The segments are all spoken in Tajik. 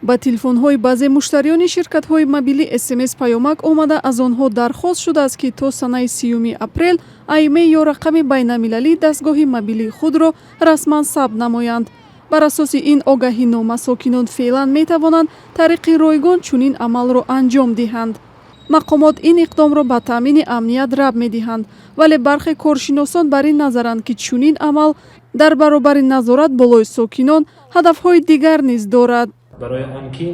Ба телефонҳои баъзе муштариёни ширкатҳои мобилӣ СМС паёмак омада, аз онҳо дархост шудааст, ки то санаи 30-уми апрел IMEI ё рақами байналмилалии дастгоҳи мобилии худро расман сабт намоянд. Бар асоси ин огаҳинома, сокинон феълан метавонанд тариқи ройгон чунин амалро анҷом диҳанд. Мақомот ин иқдомро ба таъмини амният рабт медиҳанд, вале бархе коршиносон бар ин назаранд, ки чунин амал дар баробари назорат болои сокинон ҳадафҳои дигар низ дорад. Барои он ки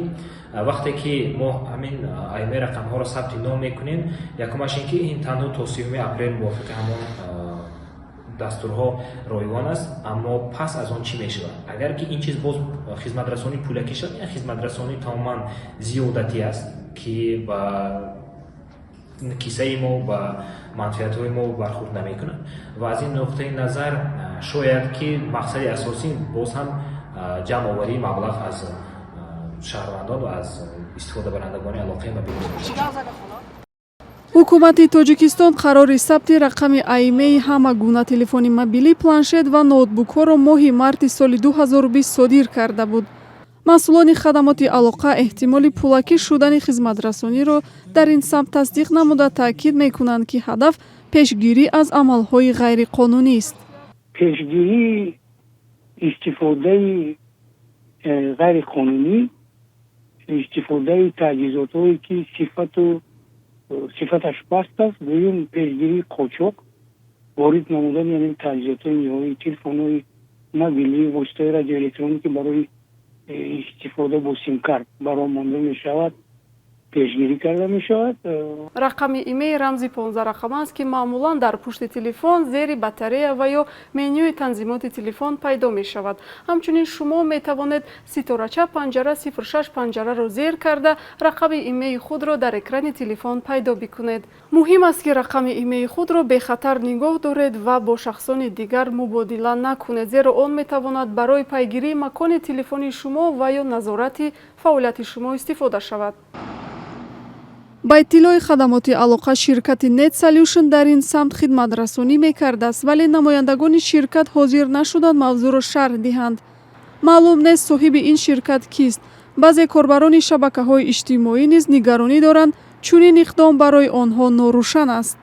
вақте ки мо ҳамин IMEI рақамҳоро сабти ном мекунем, якумаш ин ки ин танҳо то 30-уми апрел мувофиқи ҳамон дастурҳо ройгон аст. Аммо пас аз он чӣ мешавад? Агар ки ин чиз боз хизматрасонӣ пулакӣ шавад, ин хизматрасонӣ тамоман зиёдатӣ аст, ки ба кисаи мо, ба манфиатҳои мо бархӯрд намекунад. Ва аз ин нуқтаи назар шояд ки мақсади асосӣ боз ҳам ҷамъоварии маблағ аз шаҳрвандон ва аз истифодабарандагони алоқаи мобилӣ бошад. Ҳукумати Тоҷикистон қарори сабти рақами IMEI ҳама гуна телефони мобилӣ, планшет ва ноутбукҳоро моҳи марти соли 2020 содир карда буд. Масъулони хадамоти алоқа эҳтимоли пулакӣ шудани хизматрасониро дар ин самт тасдиқ намуда, таъкид мекунанд, ки ҳадаф пешгирӣ аз амалҳои ғайриқонунист. Пешгирии истифодаи ғайриқонунӣ, истифодаи таҷҳизотҳое, ки сифаташ паст аст. Дуюм, пешгирии қочоқ, ворид намудани ҳамин таҷҳизотҳои ниҳоӣ, телефонҳои мобилӣ, воситаҳои радиоэлектроникӣ барои истифода бо симкарт бароҳ монда мешавад, пешгирӣ карда мешавад. Рақами IMEI рамзи 15 рақама аст, ки маъмулан дар пушти телефон, зери батарея ва ё менюи танзимоти телефон пайдо мешавад. Ҳамчунин шумо метавонед ситорача панҷара 06 панҷараро зер карда, рақами IMEI худро дар экрани телефон пайдо бикунед. Муҳим аст, ки рақами IMEI худро бехатар нигоҳ доред ва бо шахсони дигар мубодила накунед, зеро он метавонад барои пайгирии макони телефони шумо ва ё назорати фаъолияти шумо истифода шавад. Ба иттилои хадамоти алоқа, ширкати Нет Solution дар ин самт хидматрасонӣ мекардааст, вале намояндагони ширкат ҳозир нашуданд мавзӯъро шарҳ диҳанд. Маълум нест, соҳиби ин ширкат кист. Баъзе корбарони шабакаҳои иҷтимоӣ низ нигаронӣ доранд, чунин иқдом барои онҳо норӯшан аст.